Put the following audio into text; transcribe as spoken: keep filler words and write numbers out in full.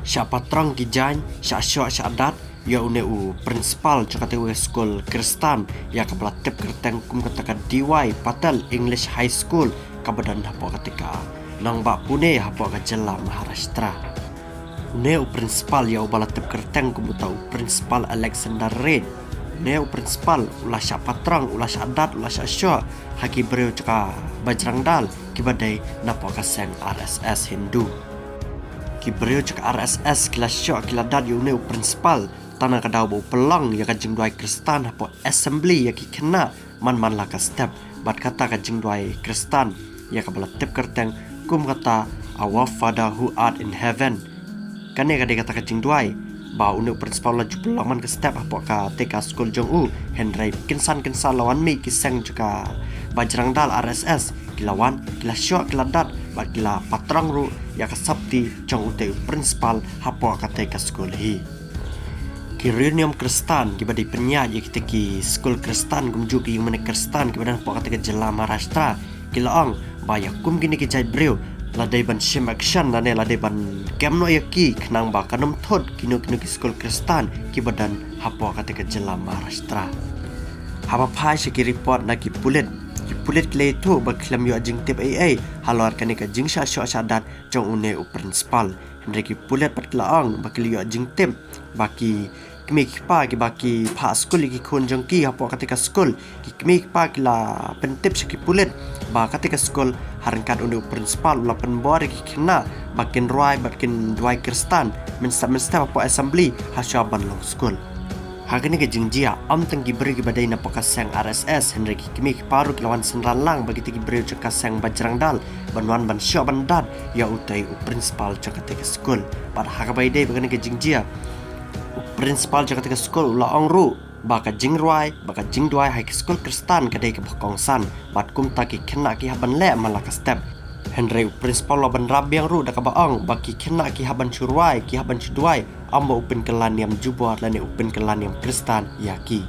Shah patrong ki jaiñ, shah shoh shah dat ïa une u principal jong kata kawei ka skul Khristan, ïa kaba la tip kyrteng kum kata ka D Y Patel English High School, kaba don hapoh kata ka nongbah Pune hapoh ka jylla Maharashtra. Une u principal ïa uba la tip kyrteng kum uta u Principal Alexander Reid. Une u principal u la shah patrong, u la shah dat, u la shah shoh ha ki briew jong ka Bajrang Dal kiba dei napoh ka seng R S S Hindu. Ki briew jong ka R S S ki la shoh ki la dat ïa une u principal, tang na ka daw ba u pynlong ïa ka jingduwai Khristan hapoh assembly ïa ki khynnah man man la ka step, bad kata ka jingduwai Khristan ïa kaba la tip kyrteng kum kata, Our Father who art in heaven. Kane ka dei kata ka jingduwai ba une u principal u la ju pynlong man ka step hapoh katei ka skul jong u. Hynrei kynsan kynsan la wan mih ki seng jong ka Bajrang Dal R S S, ki la wan, ki la shoh, ki la dat, bad ki la patrong ruh ïa ka sopti jong utei u principal hapoh katei ka skul hi. Ki riewniam Khristan kiba dei pynïaid ïa kitei ki skul Khristan kumjuh ki ïingmane Khristan kiba don hapoh katei ka jylla Maharashtra, ki la ong ba ïa kum kine ki jait briew la dei ban shim action lane la dei ban kem noh ïa ki, khnang ba kan ym thut kino kino ki skul Khristan kiba don hapoh katei ka jylla Maharashtra. Haba phai sha ki report na ki pulit, ki pulit ki la ïathuh ba ki la ym ïoh jingtip ei ei halor kane ka jingshah shoh shah dat jong une u principal. Hynrei ki pulit pat ki la ong ba ki la ïoh jingtip ba ki kmie ki kpa kiba ki phah skul ïa ki khun jong ki hapoh katei ka skul, ki kmie ki kpa ki la pyntip sha ki pulit ba katei ka skul, ha ryngkat une u principal, u la pynbor ïa ki khynnah ba kin rwai bad kin duwai Khristan mynstep mynstep hapoh assembly ha shuwa ban long skul. Ha kane ka jingjia, ym tang ki briew kiba dei napoh ka seng R S S, hynrei ki kmie ki kpa ruh ki la wan synran lang bad kitei ki briew jong ka seng Bajrang Dal ban wan ban shoh ban dat ïa utei u principal jong katei ka skul. Bad ha kaba ïadei bad kane ka jingjia, u principal jong katei ka skul u la ong ruh ba ka jingrwai bad ka jingduwai ha ki skul Khristan ka dei kaba kongsan, bad kumta ki khynnah ki hap ban leh man la ka step. Hynrei u principal u la bynrap biang ruh da kaba ong ba ki khynnah ki hap ban shu rwai, ki hap ban shu duwai, ym ba u pynkylla niam jubor lane u pynkylla niam Khristan ïa ki.